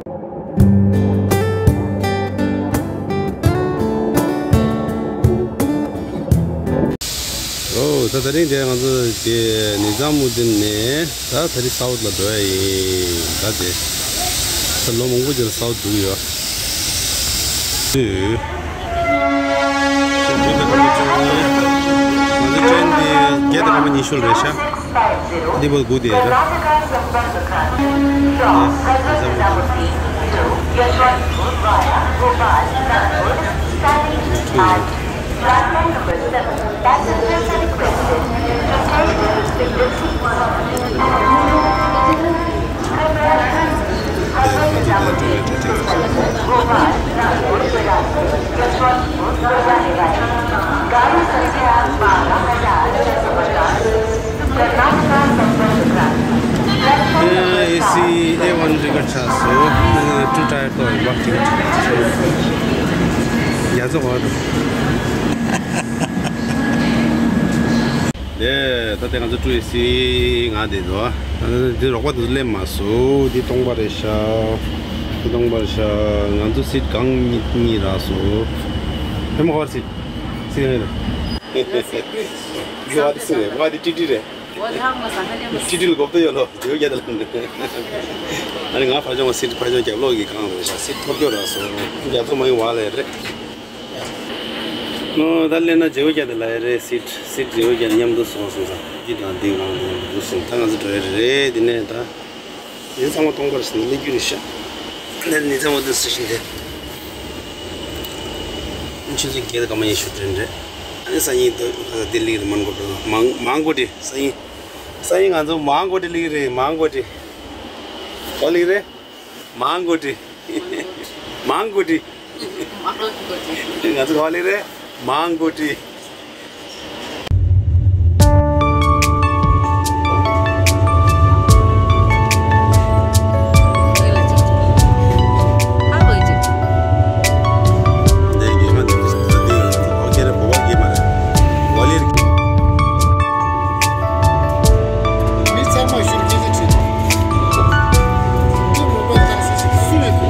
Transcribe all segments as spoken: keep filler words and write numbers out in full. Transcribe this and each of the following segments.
ཨོ། ད་དེ་རིང་དེ་ང་ཚོ་དེ་ནི་ཛམ་བྷ་དི་ནས་ད་ད་རིང་སའུཐ་ལ་འགྲོ་ཡ་ཡིན། ད་དེ་ད་ལོ་མང་པོ་ཅིག་ལ་སའུཐ་འགྲོ་གི་ཡོད། དུས། ང་ཚོ་ཊེན་འདི་བརྒྱད་དང་སྐར་མ་ཉི་ཤུ་རེད་ཤག་འདི་བར་སྒུག་བསྡད་རེད། ཨེ་སི་ཨེ་ཝན་རི་ཀར་ཆགས་སོང་། ཊུ་ཊ་ཡར་ཏོག་ཡིན་པ་ཊི་ཀེ་ཊི་རྒྱ་མཚོ་གོ་དང་། ལས་ད་ལྟ་ང་ཚོ་ཊུ་ཨེ་སི་ང་དེ་ཚོ་འདི་རོགས་པ་དེ་ཚོ་སླེབས་མ་སོང་། འདི་སྟོང་པ་རེད་ཤག་འདི་སྟོང་པ་རེད་ཤག་ང་ཚོ་སིཊ་གང་གཉིས་གཉིས་རག་སོང་། ཕེ་མ་ཧོར་སིཊ་སིཊ་གང་རེད། འདི་ཧ་དི་སི་རེད། ང་དེ་ཊི་ཊི་རེད། ཊི་ཊི་ལ་གོ་བརྡ་ཡོད་ལོ། དེ་བརྒྱ་དེ་ལ། ཨ་ནི་ང་ཕར་ཕྱོགས་སིཊ་ཕར་ཕྱོགས་རྒྱབ་ལོགས་ཀྱི་གང་རེད་ཤག་སིཊ་ཐོབ་རྒྱུ་རག་སོང་། རྒྱ་མཚོ་མ་ཡིན་བ་ལས་རེད། ཨོ། ད་སླེབས་ན་བརྗེ་པོ་བརྒྱབ་སྟེ་ལ་ཡ་རེད། སིཊ་སིཊ་བརྗེ་པོ་བརྒྱབ་སྟེ་མཉམ་དུ་སོང་སོང་ས། འདི་དང་འདི་གང་དུ་མཉམ་དུ་འདུག་སོང་། ད་ང་ཚོ་འགྲོ་ཡ་རེད། འདི་ནས་ད་འདི་ཚང་མ་སྟོང་པར་ཟིན་སླེབས་རྒྱུ་རེད་ཤག་འདི་ནི་ཚང་མ་འདི་སི་ཊེ་ཤན་དེ། ཆུ་ཚོད་བརྒྱད་དང་སྐར་མ་ཉི་ཤུ་དྲུག་རེད། ཨ་ནི་སང་ཉིན་འདི་ལྡི་ལི་རེད། མང་གོ་ཊི། མང་མང་གོ་ཊི། སང་ཉིན་སང་ཉིན་ང་ཚོ་མང་གོ་ཊི་སླེབས་རེད། མང་གོ་ཊི། ག་པར་སླེབས་རེད། མང་གོ་ཊི། མང་གོ་ཊི། ང་ཚོ་ག་པར་སླེབས་རེད། མང་གོ་ཊི། མི་ཚང་མ་ཤུགས་ཆེ་ཆེ་བྱེད། འདི་མོ་པ་ཐང་སི་ཞིག་སུ་ལས་གོ།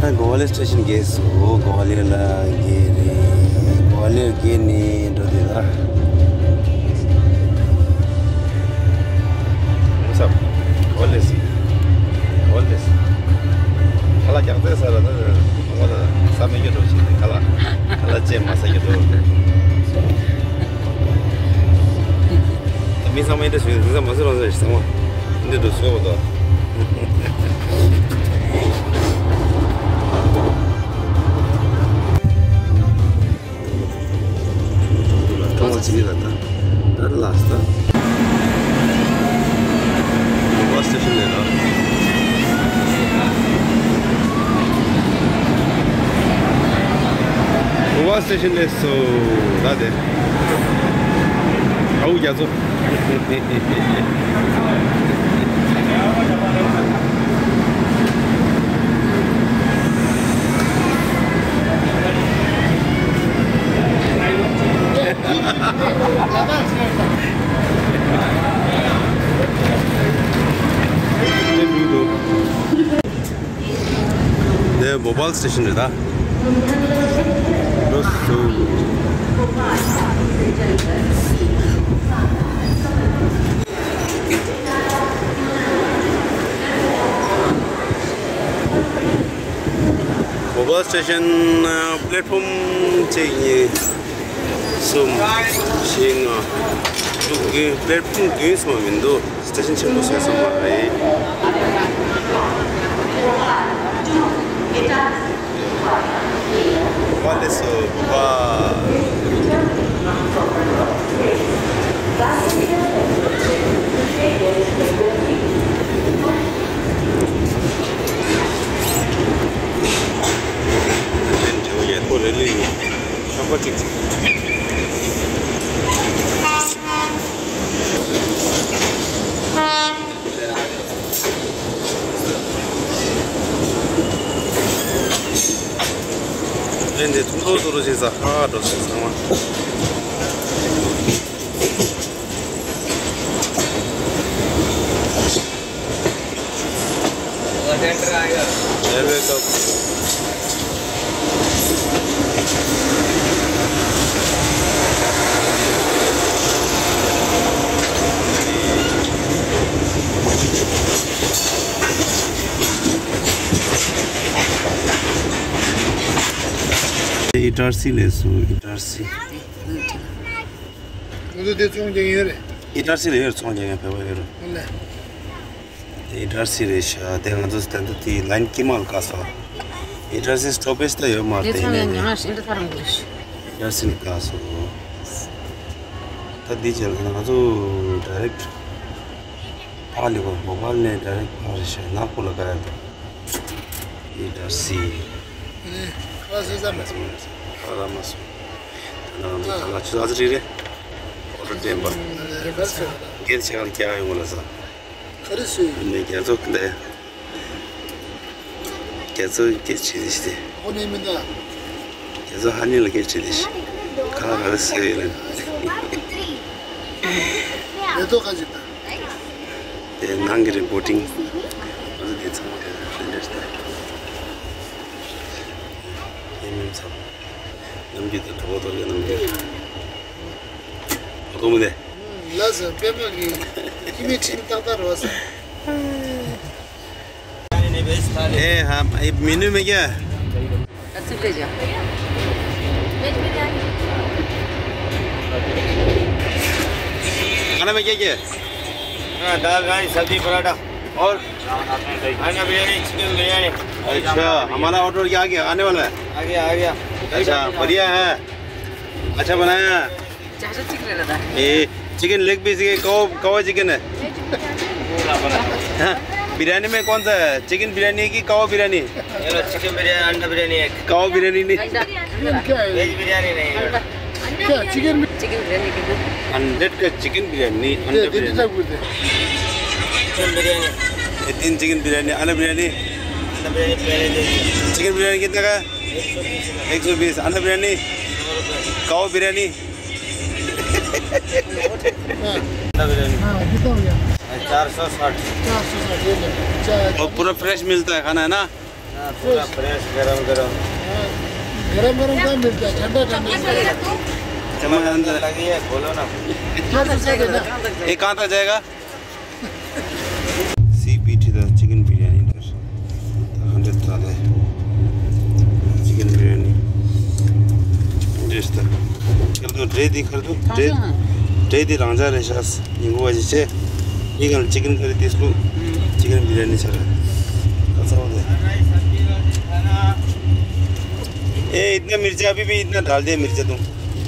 ད་གོ་ཝ་ལི་ཡར་སི་ཊེ་ཤན་བརྒལ་སོང་། གོ་ཝ་ལི་ཡར་ལ་བརྒལ་རེད། གོ་ཝ་ལི་ཡར་བརྒལ་ནས་འགྲོ་དེ་ལ། ཡོང་ས། གོ་ཝ་ལི་ཡར་སི། གོ་ཝ་ལི་ཡར་སི། ཁ་ལག་རྒྱག་རྩེ་ཟེར་ར་ད། ཁ་ལག་ཟ་མི་རྒྱུ་འགྲོ་ཞིག་ཁ་ལག་ཁ་ལག་ཅན་མ་ཟ་རྒྱུ་འགྲོ། མི་ཚང་མ་འདི་འདྲ་བཟོས་ཡོད། འདི་ཚང་མ་བཟོས་རང་བཟོས་ཤིག་ཚང་མ་འདི་འདྲ་བཟོས་པ་དང་། ཀྲོང་ཚེ་ལ་ད་ད་ལ་ས་ད། བྷ་སི་སི་ཊེ་ཤན་ལས་ད། བྷ་སི་སི་ཊེ་ཤན་ལས་སོ་ད་དེ། ཨའུ་རྒྱ་མཚོ། འདི་མོ་བྷལ་སི་ཊེ་ཤན་རེད་ད། འགྲོ་སོང་། བྷོ་པལ་སི་ཊེ་ཤན་པླེ་ཊི་ཕོམ་གཅིག་གཉིས། གསུམ། བཞི། ལྔ། དྲུག་བདུན། པླེ་ཊི་ཕོམ་བདུན་ཙམ་མ་མི་འདུག་སི་ཊེ་ཤན་ཆེན་པོ་བཟོས་སོང་བ་རེད། བ་ལེ་སོ་བ། ལན་འབྲས་བུ་ཡས་ཐོ་རེ་ལི་ཡོད། ཤམ་པ་ཅིག་ལན་འདི་ཐུང་ཐུང་ཐུང་ཐུང་ཞིག་ཟ་ཧ་འགྲོ་སོང་ཚང་མ། ཨི་ཏྲ་སི་ལས་སུ་ཨི་ཏྲ་སི། ང་ཚོ་དེ་ཚོང་རྒྱག་ཡོད་རེད། ཨི་ཏྲ་སི་ལ་ཡོད་རེད། ཚོང་རྒྱག་མཁན་བོད་པ་ཡོད་རེད། ཨོ་ལེ། དེ་ཨི་ཏྲ་སི་རེད་ཤག་དེ་ང་ཚོ་ད་ལྟ་དེ་ལན་དཀྱིལ་མ་ལ་བཀག་སོང་། ཨི་ཏྲ་སི་སི་ཊོ་པེ་ཇི་ད་ཡོད་མ་རེད། དེ་ཚང་མ་ཡིན་ནའི་ཉི་མ་ཞིག་འདི་ཐར་འགྲོ་ཤག་ཨི་ཏྲ་སི་ལ་བཀག་སོང་། ད་འདི་བྱས་ན་ང་ཚོ་ཌའི་རེག་ཕར་ལ་བོ་པལ་ནས་ཌའི་རེག་ཕར་རེད་ཤག་ནག་པོ་ལ་བཀག་ཡ་འདུག་ཨི་ཏྲ་སི། ཨ་ཟེར་ས་མ་སོང་། ཨ་ལ་མ་སོང་། ད་ང་ཚོ་ད་ང་ཚོ་ཨ་ཙི་རིག་རེད། ཨོ་ཏོ་བསྟན་པ། སྒེར་ཆེ་ཁར་རྒྱག་ཡོང་བ་ལ་ས། ག་རེ་ཟེར། ནས་རྒྱ་མཚོ་འདི། རྒྱ་མཚོ་སྐད་ཆ་དྲིས་ཏེ། ཨོ་ནས་མི་འདའ། རྒྱ་མཚོ་ཧ་ནི་ལ་སྐད་ཆ་དྲིས་ཏེ། ཁ་ལ་ག་རེ་ཟེར་ཡོད་ལ། མེ་ཏོག་ག་ཅིག་དང་། དེ་ནང་གི་རེ་བོ་ཊིང་། ང་ཚོ་དེ་ཚང་མ་དེ་ལ་ལེན་འདྲ་ཞིག་དང་། དེ་མིན་ཚང་། ནམ་རྒྱུན་དུ་གྲོགས་པོ་ཐོག་གི་ནམ་རྒྱུན། གྲོགས་མོ་དེ། ལགས་སོ། པད་མ་གི་ཁྱི་མི་ཁྲིམས་ཏག་ཏག་རོ་ས། ए हाँ, ये मेनू में क्या है? अच्छी ले जा। खाना में क्या क्या है? हाँ, दाल, राइस, सब्जी, पराठा। और? अंडा बिरयानी, चिकन बिरयानी। अच्छा, हमारा ऑर्डर क्या आ गया? आने वाला है? आ गया, आ गया। अच्छा, बढ़िया है। अच्छा बनाया। ए, चिकन लेग पीस, ये कौ कौवा चिकन है। हाँ, बिरयानी में कौन सा है, चिकन बिरयानी की कौवा बिरयानी? ये लो, चिकन बिरयानी, अंडा बिरयानी एक। कौवा बिरयानी नहीं। वेज बिरयानी नहीं है। क्या चिकन? चिकन बिरयानी के दो। हंड्रेड का चिकन बिरयानी, अंडा बिरयानी। चिकन बिरयानी। ये तीन चिकन बिरयानी, अंडा बिरयानी। अंडा बिरयानी पहले दे दीजिए। चिकन बिरयानी कितने का है? एक सौ बीस। अंडा बिरयानी, कौवा बिरयानी। अंडा बिरयानी। हाँ, कितना हो गया? चार सौ साठ। चार सौ साठ, ये ले। चार। और पूरा फ्रेश मिलता है खाना, है ना? हाँ, पूरा फ्रेश, गरम गरम। हाँ, गरम गरम कहाँ मिलता है? ठंडा ठंडा। चम्मच अंदर लगी है, खोलो ना। चार सौ साठ है ना? ये कहाँ तक जाएगा? C P T the chicken biryani इधर। हंड्रेड था दे। चिकन बिरयानी। टेस्ट था। कर दो, ट्रे दी कर दो। ट्रे, ट्रे दी रांझा रे शास। ये वो वजह से। ये कल चिकन करी तीस लो। चिकन बिरयानी चला। कैसा हो गया? ए, इतना मिर्चा अभी भी इतना डाल दिया मिर्चा तुम।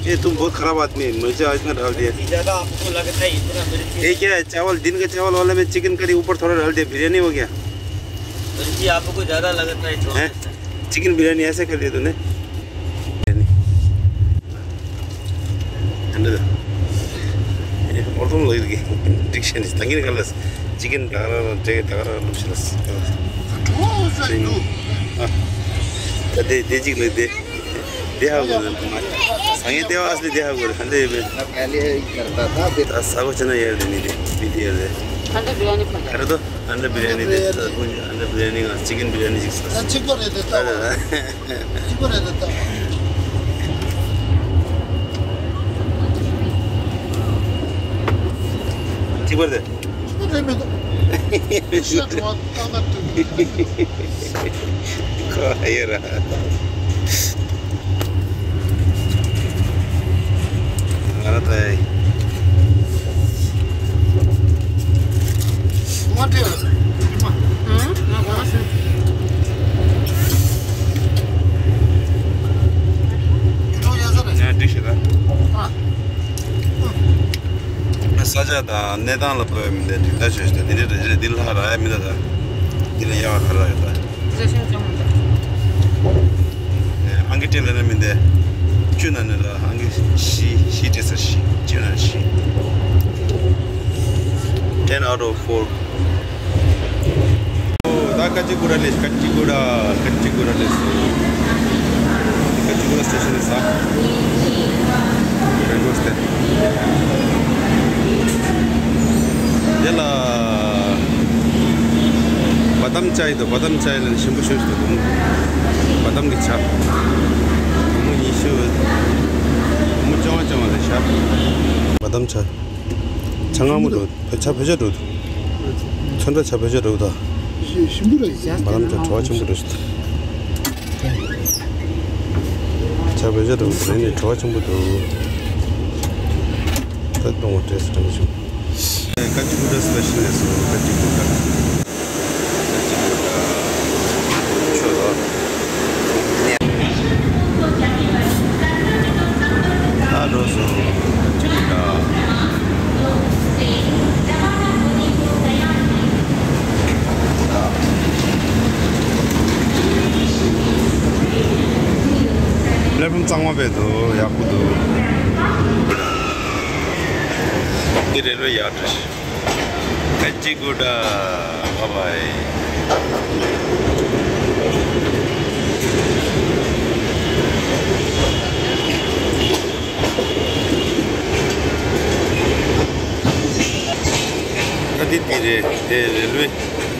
ये तुम बहुत खराब आदमी है, मिर्चा इतना डाल दिया। ज़्यादा आपको लगता है इतना मिर्ची? ये क्या है, चावल, दिन का चावल वाले में चिकन करी ऊपर थोड़ा डाल दिया, बिरयानी हो गया। मिर्ची आपको ज़्यादा लगता है, थोड़ा हैं? सा। चिकन बिरयानी ऐसे कर दिया तूने। बिरयानी। अंदर। ये और तुम लोग की डिक्शन इस तंगीर कर लस। चिकन डाल रहा, डाल रहा, लुक लस। हाँ। दे, दे चिकन दे। देहा गुरु। संगे देवा असली देहा गुरु। हंदे बे। पहले ही करता था, फिर सब चना यार देनी दे। वीडियो दे। Under biryani. ག་རེ་དོ། Under biryani དེ། Under biryani ང་chicken biryani ཞིག་ཟ། ད་གཅིག་པ་རེད་དེ་ལྟ་བ། གཅིག་པ་རེད་དེ་ལྟ་བ། གཅིག་པ་རེད། གཅིག་པ་རེད་མི་འདུག་ཤ་བྲོ་བ་ཏག་ཏག་འདུག་ཁོ་ཡེ་ར། ང་ར་ཏའི། ང་འདྲི་ཡོད། ཨང་། ང་གོ་མ་སོང་། ཡུ་ཊུབ་ཡག་ས་རེད། ང་འདྲི་ཤེས་ད། ཨ། ས་ཆ་དང་གནས་སྟངས་ལ་བབས་མི་འདི་འདི་ལྟ་བྱོས་ཤིག་འདི་འདྲ་རེད། འདི་ལྷ་ར་ཡ་མི་འདི་ད། འདི་ལ་ཡ་བ་ཁ་ར་ཡོད་ད། ཨང་ཀི་སྤྲད་ལ་ནི་མི་འདི། བཅུ་ན་ནི་ར་ཨང་ཀི་བཞི་བཞི་སྤྲད་ས་བཞི་བཅུ་ན་བཞི། Ten out of four. ད་ཀ་ཅི་གུ་ར་ལས། ཀ་ཅི་གུ་ར། ཀ་ཅི་གུ་ར་ལས། ཀ་ཅི་གུ་ར་སི་ཊེ་ཤན་ལས་ས། རེ་གོ་སྟེ། དེ་ལ་བ་དམ་ཅའི་དོ། བ་དམ་ཅའི་ལ་ཞིམ་པོ་ཤོས་དོ། བ་དམ་གི་ཆ། མུ་ཉི་ཤུ། མུ་ཅང་ཅང་ལས་ཤ། བ་དམ་ཆ། ཆ་ང་མུ་དོ། བོད་ཆ་བོད་ཆ་འགྲོ་འདུག་ཚོན་ཁྲ་ཆ་བོད་ཆ་འགྲོ་འདུག་ཞི་ཞིམ་པོ་རེད། འབའ་ལམ་ཆ་བྲོ་བ་ཆེན་པོ་འགྲོ་ཞིག་ཆ་བོད་ཆ་འགྲོ་འདུག་ནི་བྲོ་བ་ཆེན་པོ་འདུག་ད་གཏོང་བ་སྤྲད་སུ་དྲན་བྱུང་། ཀ་ཅི་གུ་ཏྲ་སི་པེ་ཤལ་རེད་སོ། ཀ་ཅི་གུ་ཏྲ། ཀ་ཅི་གུ་ཏྲ། ཆོས་ལ། ད་འགྲོ་སོང་། གཅིག་གི་འདྲ། ལས་བུམ་གཙང་མ་བས་འདུག་ཡག་པོ་འདུག་འདི་རེ་ལོ་ཡག་འདྲ། ཀ་ཅི་གུ་ཏྲ། བ་བའི། ད་འདི་འདི་རེད། དེ་རེ་ལོའི་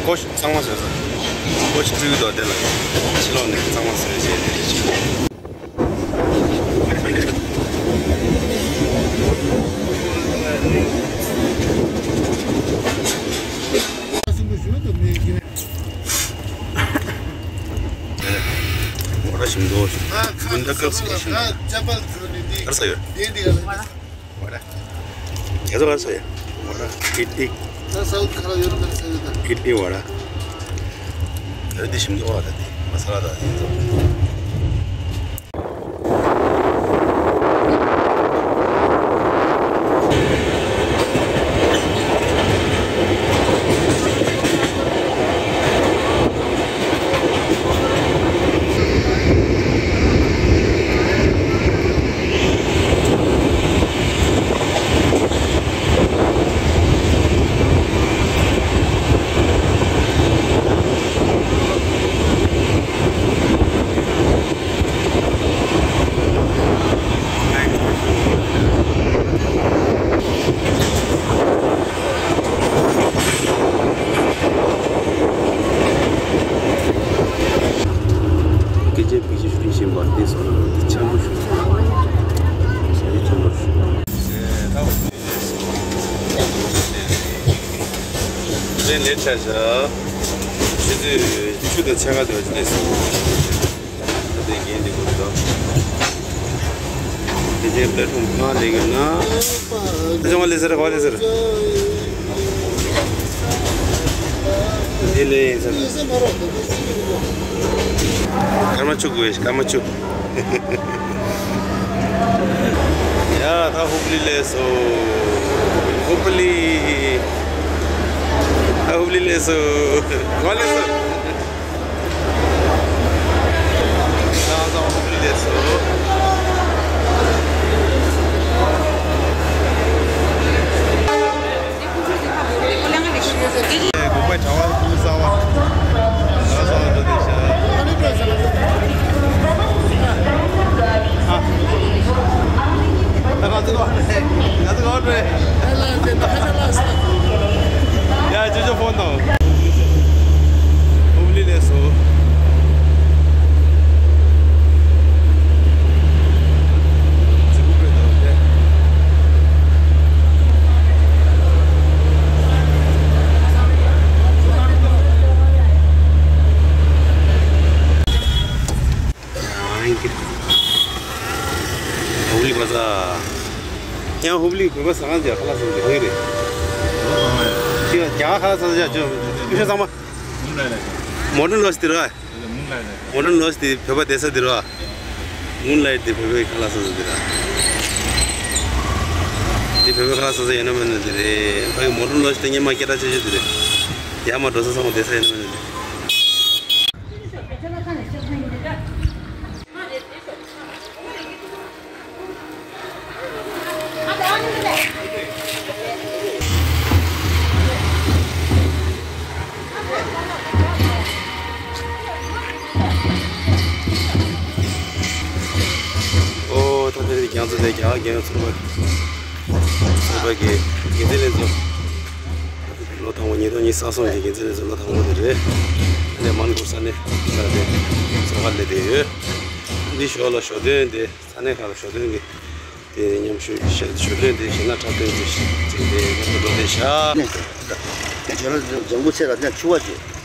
ཀོ་ཤ་གཙང་མ་བཟོས་སོང་། ཀོ་ཤ་བཙུགས་འདུག་དེ་ལ་ཕྱི་ལོགས་ནས་གཙང་མ་བཟོས་བྱས་དེ་རེད། ཝ་ར་ཞིམ་འདུག་ཨ་ཁ་ཀུན་ད་སྐབས་སུ་ཞིམ། ཨ་ཅ་པལ་ཁུ་ནི་འདི། གར་ས་ཡོད། འདི་འདི་ག་ལ། ཝ་ར། རྒྱ་མཚོ་གར་ས་ཡོད། ཝ་ར། ཀི་ཏི། ད་ས་ཁ་ལ་ཡོད་ན་ས་ཡོད་ད། ཀི་ཏི་ཝ་ར། ད་འདི་ཞིམ་འདུག་ཨ་ད་འདི་མ་ས་ལ་ད་འདི། སྐད་ཆ་བེད་སྤྱོད་ཞུ་བཞིན་པ་འདི་སོང་ན་འདི་ཆེན་པོ་ཞུ། ཆེན་པོ་ཞུ། ལས་ལས་ཆ་བཞག་ཆུ་ཚོད་ཆུ་དང་ཕྱེད་ཀ་དེ་བ་ཅི་ནས་སོང་། ད་ལྟའི་འགན་འདི་དགོས་འདུག་དེ་རྗེས་པེ་ཊི་རུམ་གང་ལས་ཡོད་ན། ད་ཅང་བ་ལས་ཟེར་ག་བ་ལས་ཟེར། དེ་ལས་ཡིན་ཟེར། སྐར་མ་བཅུ་དགོས། སྐར་མ་བཅུ། ཡ་ད་ཧུབ་ལི་ལས་སོ། ཧུབ་ལི། ད་ཧུབ་ལི་ལས་སོ། ག་བ་ལས་སོ། ཧུབ་ལི་བ་ས། ཡང་ཧུབ་ལི་བོད་པ་ཟ་ཁང་ཅིག་ཁ་ལག་ཟ་ས་ཅིག་ཧང་གི་རེད། ཅིག་རྒྱ་གར་ཁ་ལག་ཟ་ས་ཅིག་ཅོ། སྐུ་ཞབས་ཚང་མ། མོ་ཊ་ལོ་ཇི་དེ་རེད། མོ་ཊ་ལོ་ཇི་དེ་བོད་པ་བསྡད་ས་དེ་རེད། མུན་ལའེཊ་དེ་བོད་པའི་ཁ་ལག་ཟ་ས་དེ་རེད། དེ་བོད་པའི་ཁ་ལག་ཟ་ས་ཡིན་ན་མིན་ན་དེ་རེད། ཕ་གི་མོ་ཊ་ལོ་ཇི་དེ་སྔོན་མ་སྐད་གྲགས་ཆེ་ཤོས་དེ་རེད། ཡར་མར་འགྲོ་ས་ཚང་མ་བསྡད་ས་ཡིན་ན་མིན་ན་དེ་རེད། ཨོ་ད་དེ་རིང་རྒྱ་མཚོ་དེ་རྒྱ་གར་རྒྱལ་ཡོངས་ཚོགས་པ་ཚོགས་པ་གི་འགན་འཛིན་ལྷན་ཚོགས་ལོ་དང་པོ་ཉིས་སྟོང་ཉི་ཤུ་རྩ་གསུམ་གྱི་འགན་འཛིན་ལྷན་ཚོགས་ལོ་དང་པོ་དེ་རེད། ཨ་ནི་མ་ནི་པུར་ས་གནས་ས་དེ་ཚོགས་ཁང་སླེབས་བསྡད་ཡོད། འདི་ཞོར་ལ་ཞོ་སྟོན་དེ་ས་གནས་ཁག་ལ་ཞོ་སྟོན་གྱི་དེ་མཉམ་ཞུགས་ཞུ་ཞུ་སྟོན་དེ་གཞས་སྣ་འཁྲབ་སྟོན་དེ་ཞིག་དེ་མཉམ་དུ་འགྲོ་བསྡད་ཤག་ནས་ཇོ་ར་ལྗང་གུ་ཚེ་ར་ནས་ཆུ་བ་ཅེས།